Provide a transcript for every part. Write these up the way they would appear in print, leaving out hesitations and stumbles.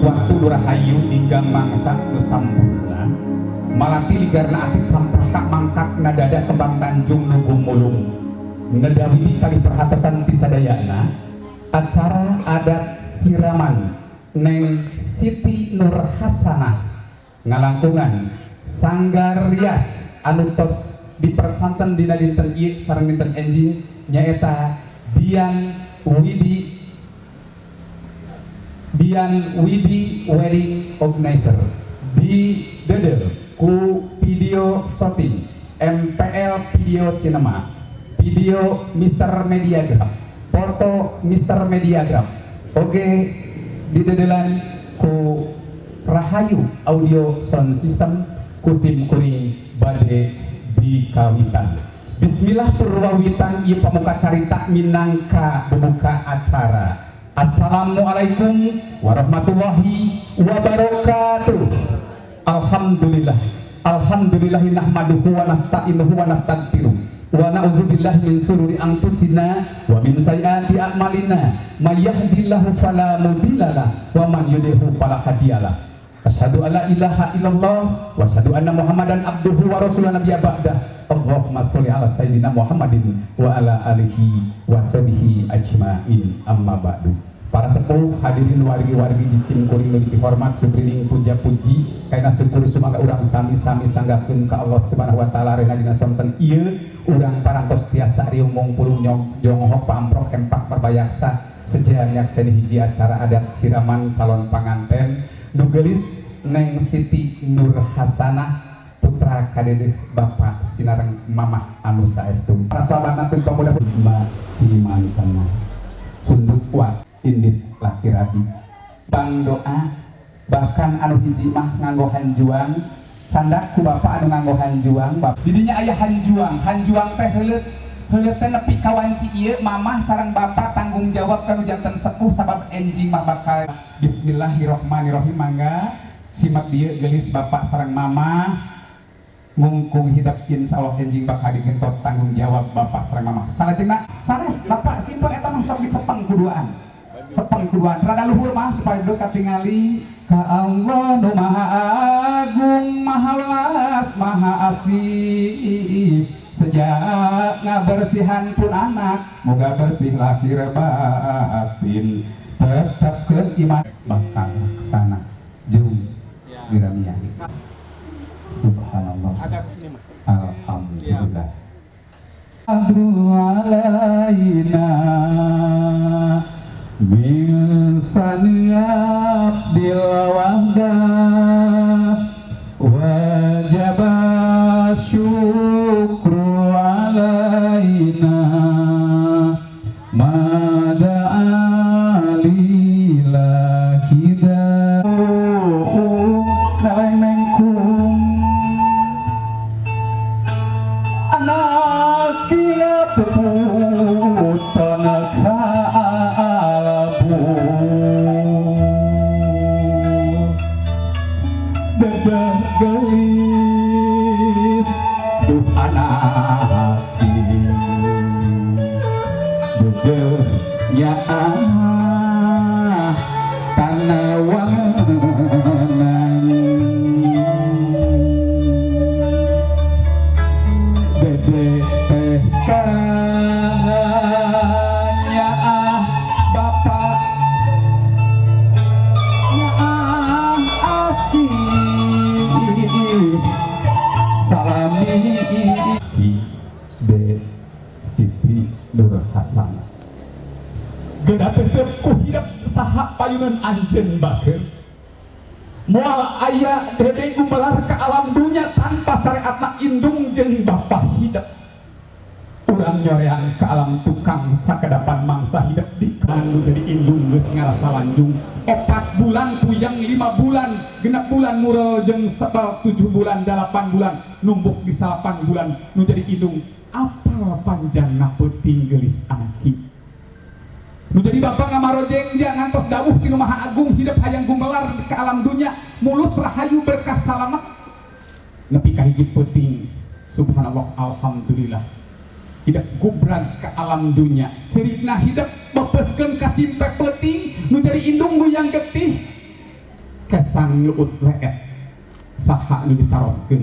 Waktu nu rahayu ninggang mangsa nu sampurna malati ligarna ati camprakak mangkak na dada kembang tanjung nu gumulung nedawidi kali perhatosan ti sadayana acara adat siraman Neng Siti Nur Hasanah ngalangkungan sanggar rias anu tos dipercanten dina dinten ieu sareng dinten enjing nyaeta Dian Widi, Dian Widi Wedding Organizer di Dede ku video shooting MPL Video Cinema, video Mister Mediagraph, foto Mister Mediagraph, oke, didedelan ku Rahayu Audio Sound System kusim kuring bade dikawitan. Bismillah purwawitan ieu pamuka carita minangka bubuka acara. Assalamualaikum warahmatullahi wabarakatuh. Alhamdulillah, alhamdulillahi nahmaduhu wa nasta'inuhu wa nastaghfiruh wa na'udzubillahi min sururi anfusina wa min sayyiati a'malina, may yahdihillahu fala mudhillalah wa man yudlilhu fala hadiyalah. Asyhadu an la ilaha illallah wa asyhadu anna Muhammadan abduhu wa rasuluhu nabiyya ba'da. Allahumma sholli ala sayyidina Muhammadin wa ala alihi wa sahbihi ajmain, amma ba'du. Para sepuh, hadirin, wargi-wargi di sim kuring nu dihormat, suprining puja-puji kaina syukur sumangga urang sami-sami sanggakeun ka Allah Subhanahu wa taala rena dina sonten ieu urang parantos tiasa riung mungpulung jonghok pamprok empak perbayaksa seja nyakseni hiji acara adat siraman calon panganten nu geulis Neng Siti Nur Hasanah putra kadedeh Bapak sinareng Mamah anu saestu. Para sahabat nanti pemuda ma dimantana sunduk kuat indit laki rabi bang doa bahkan anu hiji mah nganggo hanjuang candak ku bapak anu nganggo hanjuang bap didinya aya hanjuang. Hanjuang teh heuleut heuleut teh nepi ka wanci ieu mamah sareng bapak tanggung jawab kanu janten sepuh sabab enjing mah bakal. Bismillahirrahmanirrahim. Mangga simak dieu geulis bapak sareng mamah ngungkung hidap, insyaallah enjing bakal digentos tanggung jawab bapak sareng mamah. Salajengna sanes bapak simpen eta mah sok dicepeng kuduaan, cepeng kuduaan rada luhur mah supaya terus katingali ka Allah nu maha agung, maha welas, maha asih, sejak ngabersihan pun anak moga bersih lahir batin tetap ke iman bakal laksana jeung diramian. Subhanallah, alhamdulillah. Adru alaina min saniyabdil wahda wajib syukru alaina mada alilahida naleng nengkung anak kia peputan kalbu dedeh gelis duh anak dedeh nyaah tanawangan dede teh nyaah bapak nyaah asih salami D Siti Nur Hasanah geura tetep ku hidep saha payunan anjeun bager moal aya dede gumelar ke alam dunya tanpa syariatna indung jeung bapa hidep. Urang nyoreang ke alam tukang sakedapan mangsa hidep di anu jadi indung geus ngarasa lanjung 4 bulan puyang, 5 bulan, 6 bulan murel jeung sebal, 7 bulan, 8 bulan numbuk di 8 bulan nu jadi indung apal panjangna peuting geulis anaki. Nu jadi bapak ngamarojeng jangan tos dawuh tinu Maha Agung hidup hayang gumelar ke alam dunia mulus rahayu berkah salamet nepi ka hiji peuting. Subhanallah, alhamdulillah hidup gubrag ke alam dunia cerikna hidup bebeskeun ka simpe peuting. Nu jadi indung guyang getih. Kesang luut leet saha nu ditaroskeun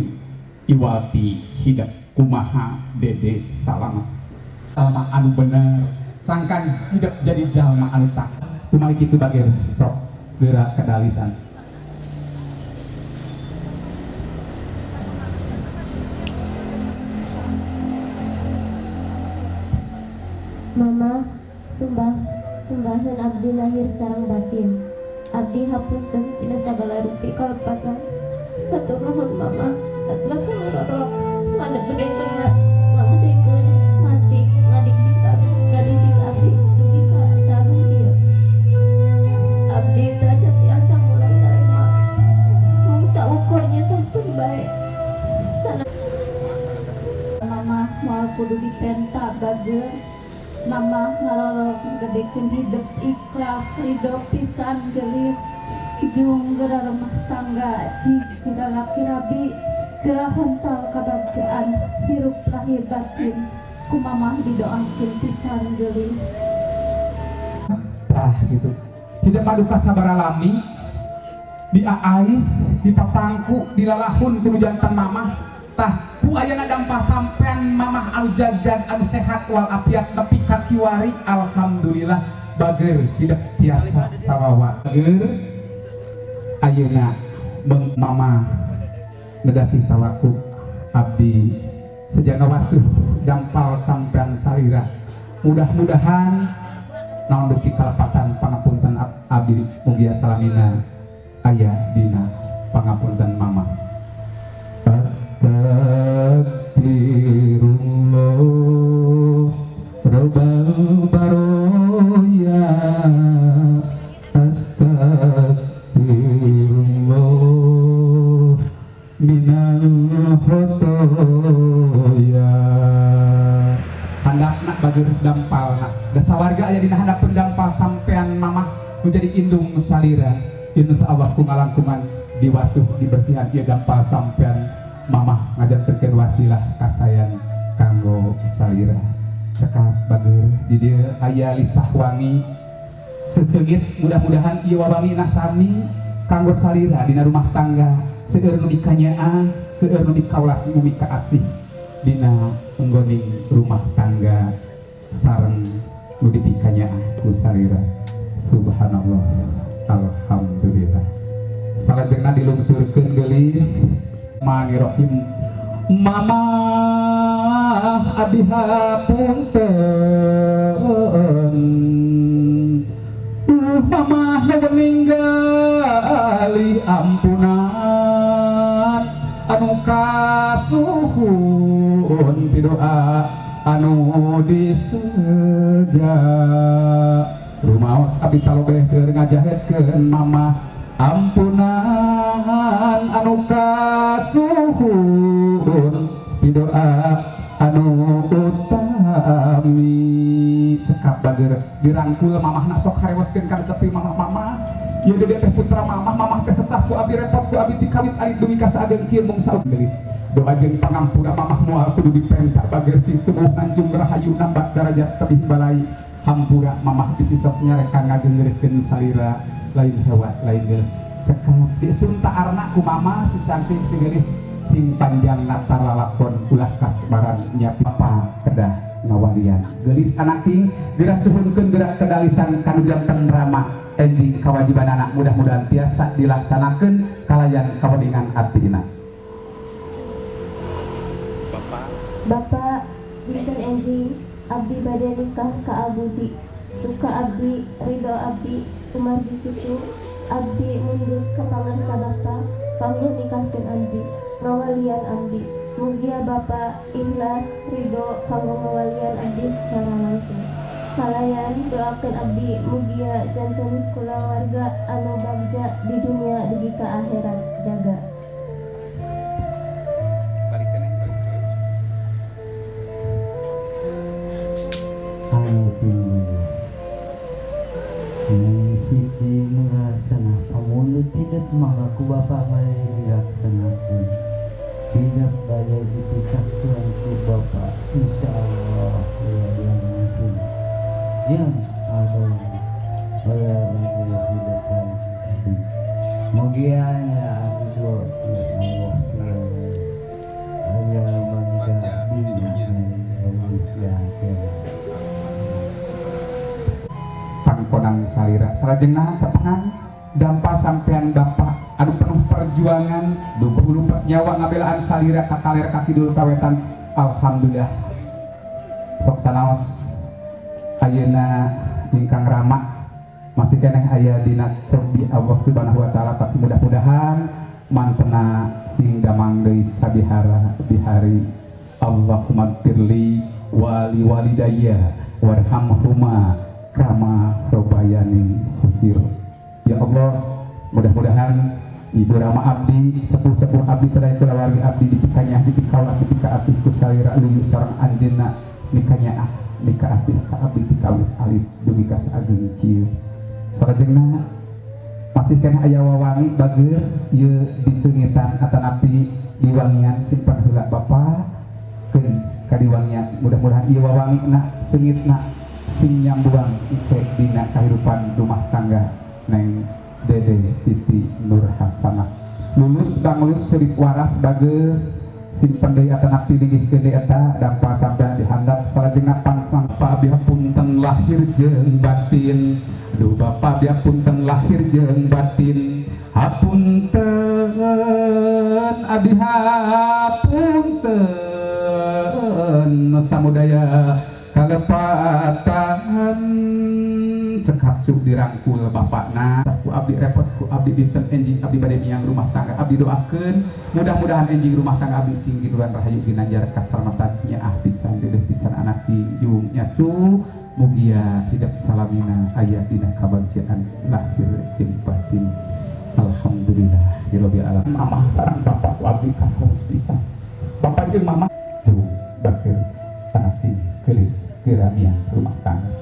iwati hidep kumaha Dede salamat salma anu bener sangkan hidep jadi jalma anu tak tumali kitu bager sok geura kadalisan. Mama sembah sembahan abdi lahir sareng batin. Abdi hapunten tina sagala rupi kalepatan. Hatur nuhun Mama atas ngarorok ngagedekeun mantik ngadidik abdi dugi ka saruh ieu. Abdi teu acan tiasa mulang tarima. Mung saukur nyesahkeun bae. Sana Mama moal kudu dipenta bager. Mama ngarorok gedekeun hidup ikhlas ridho pisan gelis jung geura rumah tangga cik geura laki rabi geura hontal kabagjaan hirup lahir batin ku mamah didoakeun pisan gelis. Tah gitu hidup maduka sabara lami diaais dipapangku dilalahun kudu jantan mamah tah ku ayana dampa sampean mamah anu jajan anu sehat wal afiat nepi ka kiwari alhamdulillah bager hidup tiasa sawawa bager ayeuna meng mama nedasih tawaku abdi sejana wasuh dampal sampean salira mudah-mudahan naon duki kalepatan pangapunten abdi mugia salamina aya dina pangapunten mama. Astagfirullah Rabbal baroya astagfirullah minal khotoya. Handapna bager dampalna dasawarga aya dina handapeun dampal sampean mamah menjadi indung salira insyaallah ku ngalangkungan diwasuh dibersihan ieu dampal sampean mamah ngajantenkeun wasilah kasayan kanggo salira. Cekap bager di dieu aya lisah wangi seseungit mudah-mudahan ieu wawangi nasami kanggo salira dina rumah tangga seueur nu dikanyaah seueur nu dikaulas nu mikaasih dina unggoning rumah tangga sareng nu dipikanyaah ku salira. Subhanallah alhamdulillah. Salajengna dilungsurkeun geulis Manirahim mama abdi hapunten mama nu ninggali ampunan anu kasuhun pidoa anu diseja rumaos abdi talobeh seueur ngajahetkeun mama ampunan anu kasuhun pidoa anu utami. Cekap bager dirangkul mamahna sok harewoskeun kana cepi mamah mama ieu dede teh putra mamah mamah teh sesah ku abi repot ku abi dikawit alit dugi ka saageng kieu mung saur gelis doa jeung pangampura mamah moal kudu dipenta bager sing tubuh nanjung rahayu nambah darajat tebih balai hampura mamah bisi sok nyarekan ngageungreuhkeun salira lain hewa lain geuleuh. Cekap disunta arna ku mama si cantik si geulis sing panjang natar lalakon ulah kasbaran nya papa kedah ngawalian geulis anak ting geura suhunkeun geura kedalisan kanu janten rama enjing kewajiban anak mudah-mudahan tiasa dilaksanakeun kalayan kaweningan abdina. Bapak dinten enjing abdi bade nikah ka Abudi suka abdi ridho abdi kumargi kitu abdi mundut ka pangarsa Bapa kanggo nikahkeun abdi ngawalian abdi mugia Bapa ikhlas ridho kanggo ngawalian abdi secara langsung kalayan doakeun abdi mugia janten kulawarga anu bagja di dunia dugi ka akhirat jaga. Siti nurasana pamunut tidak mangga ku Bapak bade dilaksanakeun tidak bade dipikirkeun ku Bapak insyaallah ya yang mungkin yang ada oleh. ngalakonan salira. Salajengna cepengan dampa sampean bapak anu penuh perjuangan 24 nyawa ngabelaan salira ka kaler ka kidul ka wetan. Alhamdulillah sok sanaos ayeuna ingkang rama masih keneh aya dina sorbi Allah Subhanahu wa taala, tapi mudah-mudahan mantena sing damang deui sabihara bihari. Allahumma gfirli wali walidayya warhamhuma kama robayani shaghira. Ya Allah, mudah-mudahan Ibu Rama abdi, sepuh-sepuh abdi sadaya kulawargi abdi dipikanyah, dipikawas, dipikaasih ku salira luyu sareng anjeunna mikanyaah mikaasih ka abdi tikawit alit dugi ka saageng kieu. Salajengna masih keneh aya wawangi bageur ieu diseungitan atanapi diwangian simpen heula Bapak keun kadiwangian. Mudah-mudahan ieu wawangina seungitna sing nyambuang ike dina kahirupan rumah tangga Neng Dede Siti Nur Hasanah. Lulus banglus hurip waras bagus simpen deui atanapi linggihkeun deui eta dampa sampean dihandap. Salajengna pansang Bapak bihapunten lahir jeung batin. Aduh Bapak bihapunten lahir jeung batin. Hapunten abdi hapunten samudaya kalepatan. Cekap cuk dirangkul bapakna ku abdi repot ku abdi dinten enjing abdi bade miang rumah tangga abdi doakeun mudah-mudahan enjing rumah tangga abdi sing ginuran rahayu ginanjar kasalamatan nyaah pisan dedeh pisan anak jung nyacu mugia hidup salamina aya dina kabagjaan lahir jeung batin. Alhamdulillah rabbil alamin. Mamah sareng bapak ku abdi kahaus pisan bapak jeung mamah jung bakeur anak geulis geramian rumah tangga.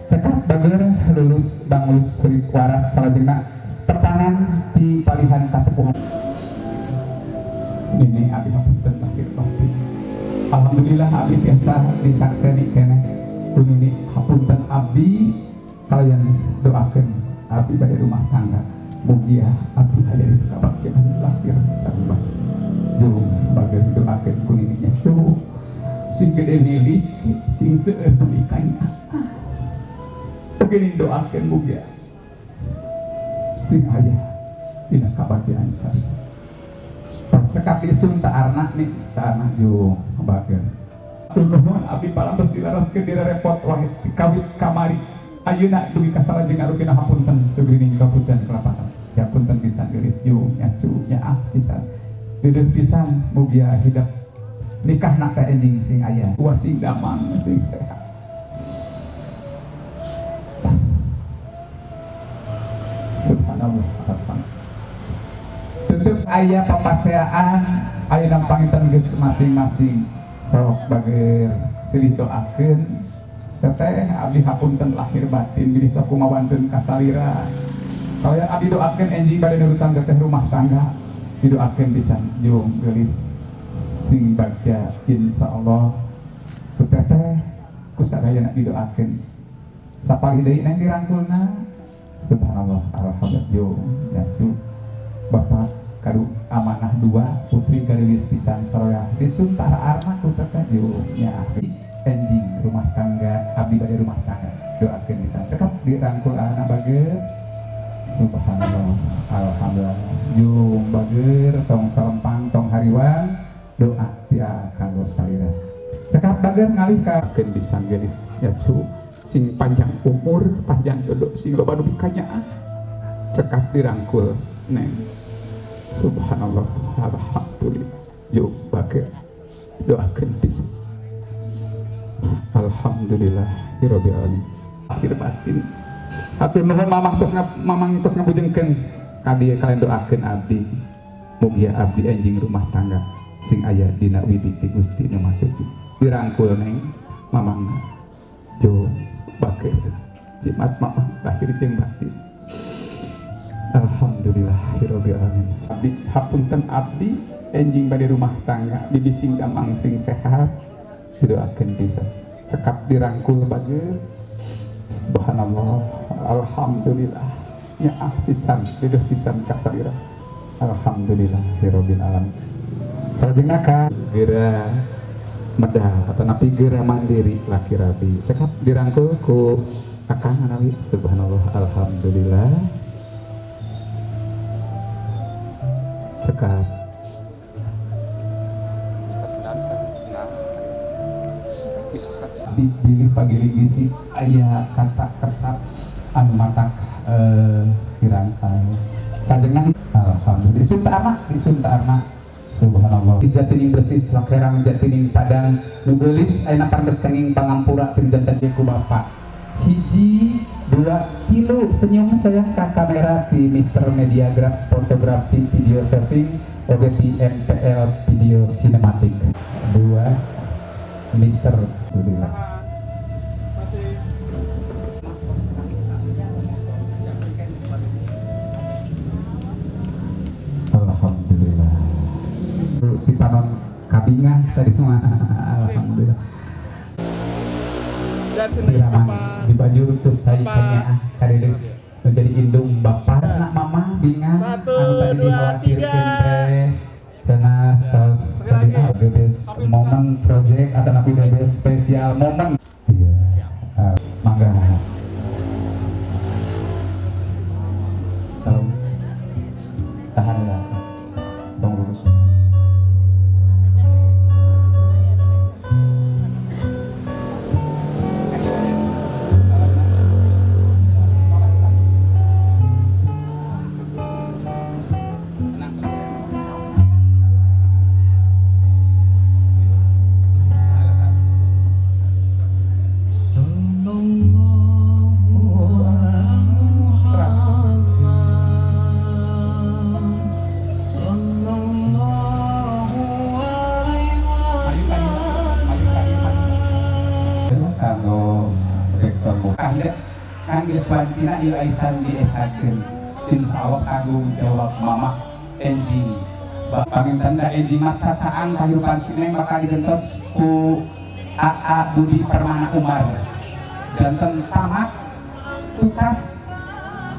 Cekap bageur lulus banglus hurip waras. Salajengna tepangan di palihan kasepuhan ini abdi hapunten lahir batin. Alhamdulillah abdi tiasa disakseni keneh ku nini. Hapunten abdi kalian doakeun abdi bade rumah tangga mugia abdi aya di kabagjaan lahir sareng batin. Jung bageur doakeun ku nini nya sing gede milik sing seueur mikanya. Oke doakeun mugia sing aya dina kabagjaan sareng. Tos cekap isun ta arna nih ta arna jung bageun. Tur nuhun abdi parantos dilaraskeun direrepot wae kawit kamari ayeuna dugi ka salajeng arupina hapunten sugrining kapunten kelapatan. Ya punten pisan geulis jung nyacu nyaah pisan deudeuh pisan mugia hidup nikahna teh enjing sing aya wasing damang sing sehat. Subhanallah. Tetep aya papaseaan ayeuna panginten geus masing-masing sok bageur silih doakeun teteh abdi hapunten lahir batin bilih sok kumawantun kasalira. Kalian abdi doakeun enjing bade nurutan teteh rumah tangga didoakeun pisan jung geulis sing bagja insyaallah ku teteh ku sadayana didoakeun. Sapalih deui neng dirangkulna. Subhanallah alhamdulillah jung yacu bapak kadu amanah dua putri garilis pisan soroya disuntara arna ku teteh jung nya enjing rumah tangga abdi bade rumah tangga doakeun pisan cekap dirangkul anak bageur. Subhanallah alhamdulillah jung bageur tong salempang tong hariwang doa tia kanggo salira. Cekap bageur ngalih ka keun pisan geulis yacu sing panjang umur panjang dodok sing loba nu bikanyaah. Cekap dirangkul neng. Subhanallah alhamdulillah jung bageur doakeun pisan. Alhamdulillah rabbil alamin. Akhir batin. Hatur nuhun mamah tos mamang tos ngabujengkeun ka dieu kalian doakeun abdi mugia abdi enjing rumah tangga sing aya dina widi ti Gusti Nu Maha Suci. Dirangkul neng mamangna jung bageur jimat mamah lahir jeung batin. Alhamdulillah rabbil alamin. Abdi hapunten abdi enjing bade rumah tangga bibi sing damang sing sehat didoakeun pisan. Cekap dirangkul bageur. Subhanallah alhamdulillah nyaah pisan deudeuh pisan kasalira. Alhamdulillah rabbil alamin. Salajengna ka geura medal atau napi geura mandiri laki rabi. Cekap dirangkul ku Akang anawi subhanallah alhamdulillah. Cekap. Dipilih pagiling gizi aya kata kecap anu matak kirang sae. Sajengna alhamdulillah isun teu anak, isun teu anak. Subhanallah. Jatining bersih sakerang jatining padang nu geulis ayeuna pantes kenging pangampura teu janten ku bapak. Hiji, dua, tilu senyum sayang ka kamera di Mister Media Grab Fotografi Video Shooting oge di MPL Video Cinematic. Dua Mister alhamdulillah. Alhamdulillah. Cipanon kabingah tadi mah. Alhamdulillah. Siraman di baju untuk saya kayaknya kadede menjadi indung bapak nak mama bingah anu tadi dikhawatirkeun teh cenah tos tadi bebes momen project atau napi bebes spesial momen. Iya, mangga. Tolong tahan lah, tolong lurus. Wancina ieu aisan diecakeun insyaallah tanggung jawab mamah enjing panginten da enjing mah cacaan kahirupan si Neng bakal digentos ku AA Budi Permana Umar janten tamat tutas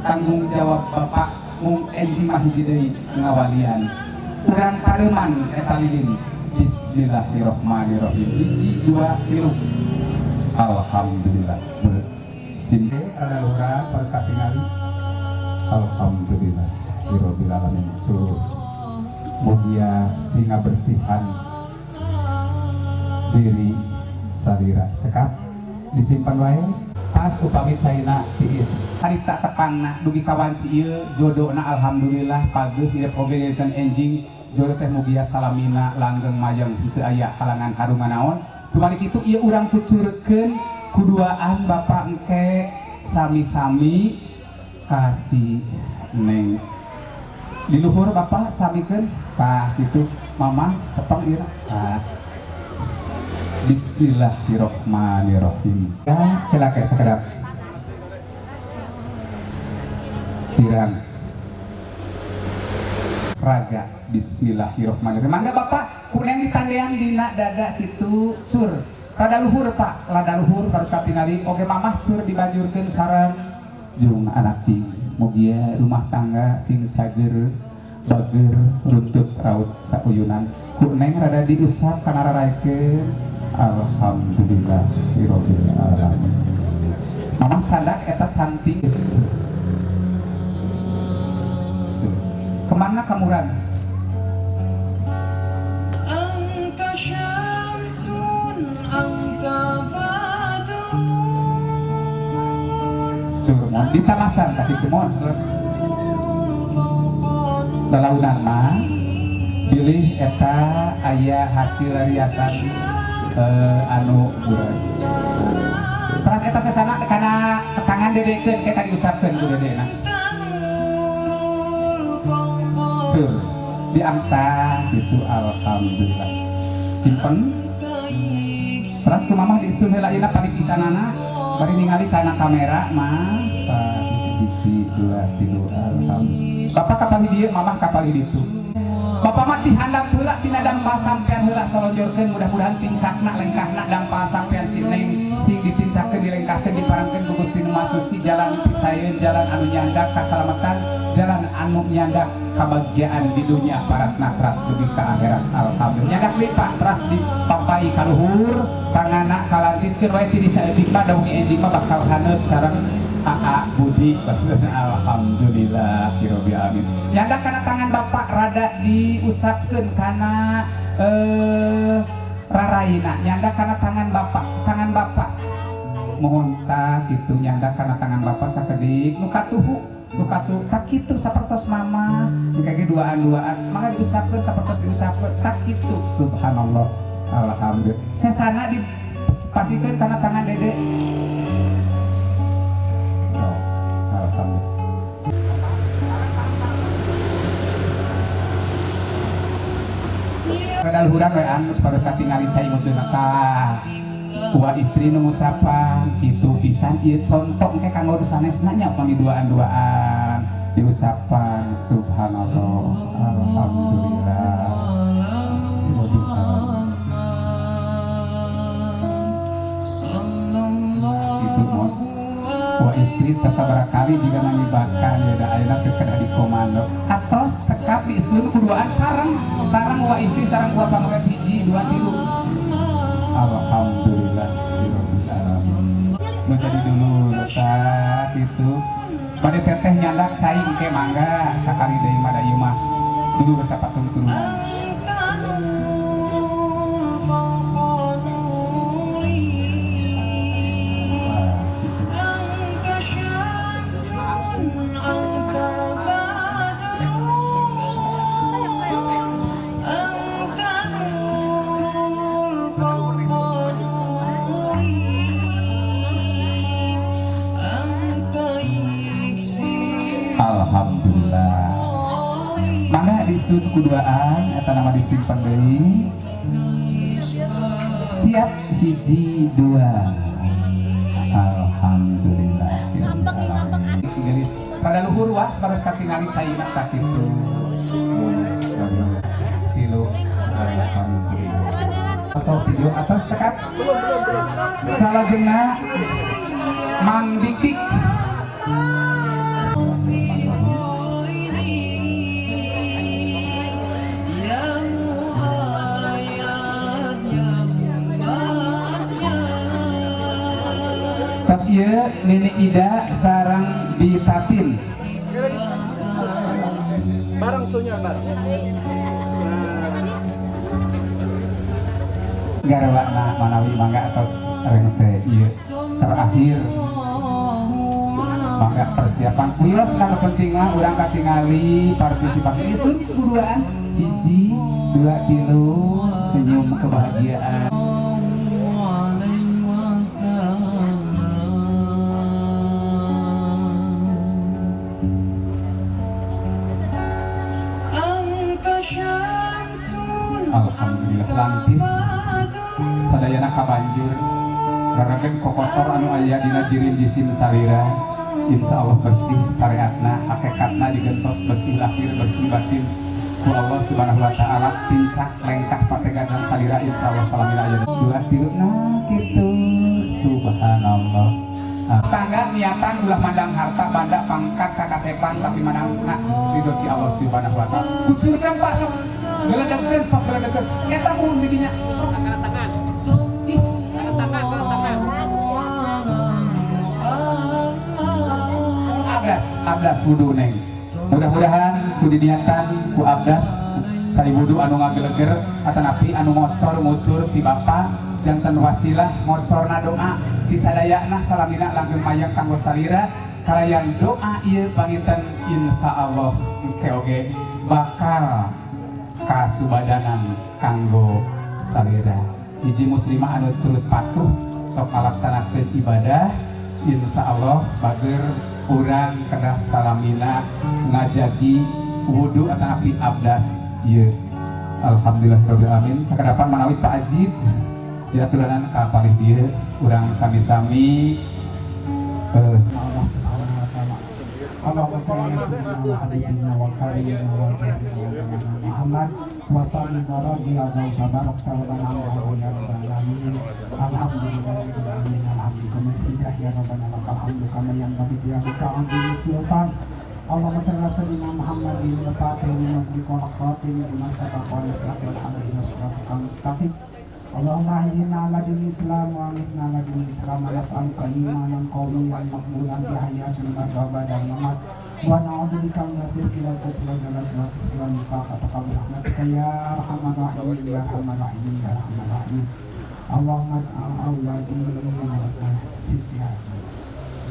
tanggung jawab bapak mung enjing mah hiji deui ngawalian urang pareuman eta lilin. Bismillahirrahmanirrahim. Hiji dua tilu. Alhamdulillah. Sini ada lurah harus katingali. Alhamdulillah Rabbil alamin. Mugia singa bersihan diri salira cekap disimpan wae tas upami caina tiis harita tepangna dugi kawanci ieu jodona alhamdulillah pageuh hidup oge dinten enjing jodoh teh mugia salamina langgeng mayeng henteu aya halangan harungan naon tumalik itu ieu urang kucurkeun kuduaan bapak engke sami-sami kasih neng di luhur bapak samikeun tah gitu mama cepeng ieu tah. Bismillahirrahmanirrahim. Ya kela kayak sakedap kirang raga. Bismillahirrahmanirrahim. Mangga bapak ku neng ditandean dina dada kitu cur rada luhur pak, rada luhur harus katingali. Oke mamah cur dibanjurkeun sareng jung anak ting. Mugia rumah tangga sing cager bager runtut raut sauyunan. Ku neng rada diusap kana raraikeun. Alhamdulillah rabbil alamin. Mamah candak eta cantik. Kemana kamu ran? Curmon di tamasan tadi kemon terus lalaunan mah bilih eta aya hasil riasan anu murah. Teras eta sesana kana tangan dedekeun kayak tadi usapkeun ku dedena. Cur diangkat gitu alhamdulillah. Simpen. Teras ku mamah diisun heula ayeuna palipisanana bari ningali kana kamera mah hiji dua tilu alhamdulillah. Bapak kapal dieu mamah kapal ditu. Bapak mah dihandap heula tina dampal sampean heula solojorkeun mudah-mudahan tincakna lengkahna dampal sampean si Neng sing ditincakeun dilengkahkeun diparangkeun ku Gusti Nu Maha Suci jalan pisaeun jalan anu nyandak kasalamatan jalan anu nyandak kabagjaan di dunia parat natrat dugi ka akhirat. Alhamdulillah nyandak deui Pak teras dipapai ka luhur tanganna kalantiskeun wae ti saeutik mah da wengi enjing mah bakal haneut sareng AA Budi. Alhamdulillah hirobbil alamin. Nyandak kana tangan bapak rada diusapkeun kana raraina nyandak kana tangan bapak, tangan bapak mohon tak kitu nyandak kana tangan bapak sakedik nu katuhu nu katuhu tak kitu sapertos mama engke ge duaan-duaan mangga diusapkeun sapertos diusapkeun tak kitu subhanallah alhamdulillah. Sesana dipasikeun kana tangan dede. So, alhamdulillah. Rada luhuran we anu supados katingali cai ngucurna tah. Wa istri nu ngusapan kitu pisan ieu contoh engke kanggo nu sanesna nya upami duaan-duaan diusapan subhanallah alhamdulillah. Itu mon wa istri tasabaraha kali jika nangibakan ya da ayeuna teh kedah dikomando atos sekap disun kuduaan sareng sareng wa istri sareng wa pameget hiji dua tilu. Alhamdulillah rabbil alamin. Nu jadi dulu tah kitu bade teteh nyandak cai engke mangga sakali deui mah da ieu mah dulur sapatung turunan. Alhamdulillah. Mangga disun kuduaan eta nama disimpan deui. Siap hiji dua. Alhamdulillah. Gelis pada luhur was baros katingali caina tak kitu. Tilu. Alhamdulillah. Atau video atas cekap. Salajengna Mang Dikdik. Tas ieu Nini Ida sareng Bitatin. Bareng sunya bareng. Garwana manawi mangga atos rengse ieu terakhir. Mangga persiapan wios kana penting mah urang katingali partisipasi isun kuduaan hiji dua tilu senyum kebahagiaan. Alhamdulillah lantis sadayana kabanjur raragen kokotor anu aya dina jirim jisim salira insyaallah bersih syariatna hakikatna digentos bersih lahir bersih batin ku Allah Subhanahu wa taala pincak lengkah pategadan salira insyaallah salamina aya dua tilu nah kitu subhanallah. Tangga niatan ulah mandang harta banda pangkat kakasepan tapi mandangna ridho ti Allah Subhanahu wa taala. Kucurkeun Pak sok geledegkeun sok geledegkeun eta mun di dinya sok kana tangan. Ih, kana tangan, kana tangan. Abdas, abdas wudu neng. Mudah-mudahan ku diniatan ku abdas cai wudu anu ngageleger atanapi anu ngocor ngucur ti bapa janten wasilah ngocorna doa disadayana salamina langgeng mayang kanggo salira kalayan doa ieu panginten insyaallah engke oge bakal kasubadanan kanggo salira. Hiji muslimah anu turut patuh sok ngalaksanakeun ibadah insyaallah bager urang kedah salamina ngajagi wudu atanapi abdas ieu. Alhamdulillahirabbil alamin. Sakadapan manawi Pak Ajid diaturanan ka palih dieu urang sami-sami Allah Subhanahu wa taala. Allahumma shalli ala sayyidina wa habibina wa karimina wa jarina wa maulana Muhammad wa sallim wa radiyallahu tabaraka wa ta'ala ya rabbal alamin. Alhamdulillahirabbil alamin. Alhamdulillah ya rabbana lakal hamdu kama yanbaghi li jalali sultan. Allahumma shalli ala sayyidina Muhammadin al-fatih lima ughliqa wal khatimi lima sabaqa wa nasrul hamdi siratal mustaqim. Allahumma ahyina ala dinil Islam wa amitna ala dinil Islam wa nas'aluka imanan qawiyyan maqbulan bi hayatin ba'da mamat wa na'udzubika min syirki wal kufri wal dhalal wa fisqi wal nifaq wa rahmatika ya arhamar rahimin ya arhamar rahimin ya arhamar rahimin. Allahumma ij'al auladi sittiha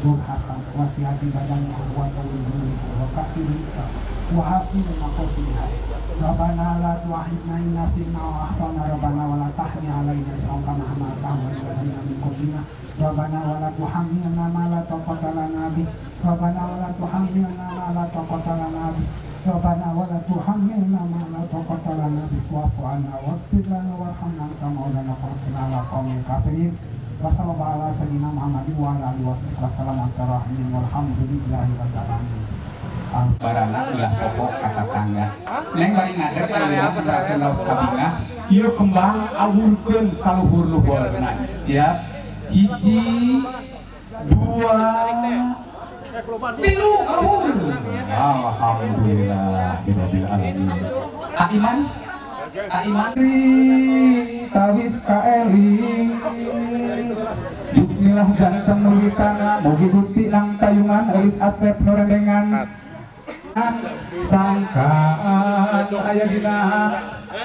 burhasan wa sihati badaniha wa tawwilha wa kasirika wa hasil maqasidiha. Rabbana la tu'akhidna in nasina aw akhtana rabbana wa la tahmil alaina isran kama hamaltahu 'alal ladzina min qablina rabbana wa la tuhammilna ma la taqata lana bih rabbana wa la tuhammilna ma la taqata lana bih rabbana wa la tuhammilna ma la taqata lana bih wa'fu 'anna waghfir lana warhamna anta maulana fansurna 'alal qaumil kafirin. Wa sallallahu ala sayyidina Muhammadin wa ala alihi wasallam rahmin walhamdulillahi rabbil alamin. Barana ulah pokok kata tangga. Neng bari ngadeg ayeuna nerangkeun raos kabingah, ieu kembang awurkeun saluhur-luhurna. Siap? 1, 2, 3 awur. Alhamdulillah rabbil alamin. Aiman Aiman tawis kaeling. Bismillah janten wiwitana mugi Gusti nang tayungan eulis asep nu rendengan sangkaan aya dina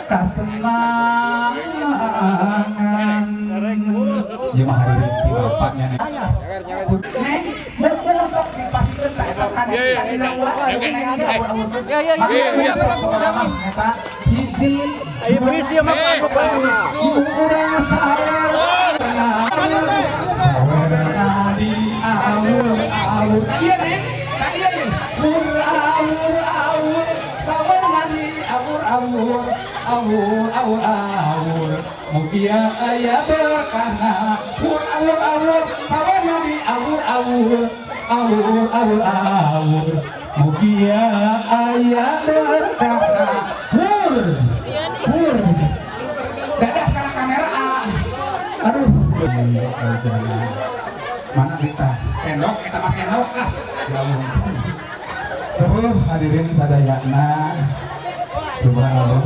kasenangan. Ieu mah hadirin ti bapaknya nih. Neng, mun sok dipasikeun ka eta kana Ya ya. Eta hiji Ayo berisi ya mak ibu urang sawer sawer di awur awur. Tadi neng, tadi neng. Awur awur awur sawer di awur awur awur awur awur. Mugia aya berkahna. Awur awur awur sawer di awur awur awur awur awur. Mugia aya berkahna. Hur hur. Dadah karena kamera ah. Aduh. Mana kita? Sendok, kita mah sendok ah. Ya Allah. Sepuh hadirin sadayana. Subhanallah.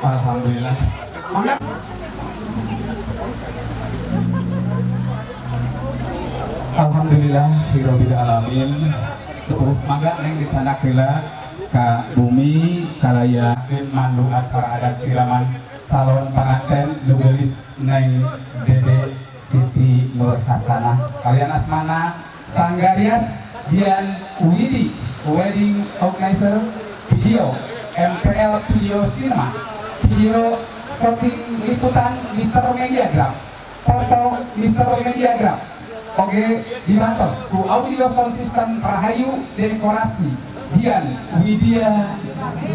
Alhamdulillah. Mangga. Alhamdulillah hirabbil alamin. Sepuh mangga neng dicandak heula ka bumi kalayakeun mandu acara adat siraman salon panganten nu geulis Neng Dede Siti Nur Hasanah kalian asmana Sanggarias Dian Widi wedding organizer video MPL video cinema video shooting liputan Mister Media Graph foto Mister Media Graph oke dibantos ku audio sound system Rahayu dekorasi Dian Widya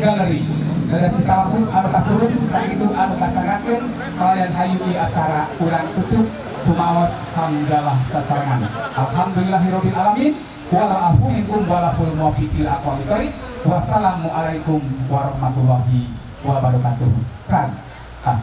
Gallery. Dari sitahun anu kasurun sakitu anu kasangakeun kalian hayu ieu acara urang tutup kumaos hamdalah sasarengan. Alhamdulillahirabbil alamin wala afu minkum wala ful muwaffiqil aqwamit thoriq. Wassalamualaikum warahmatullahi wabarakatuh. San. Ah.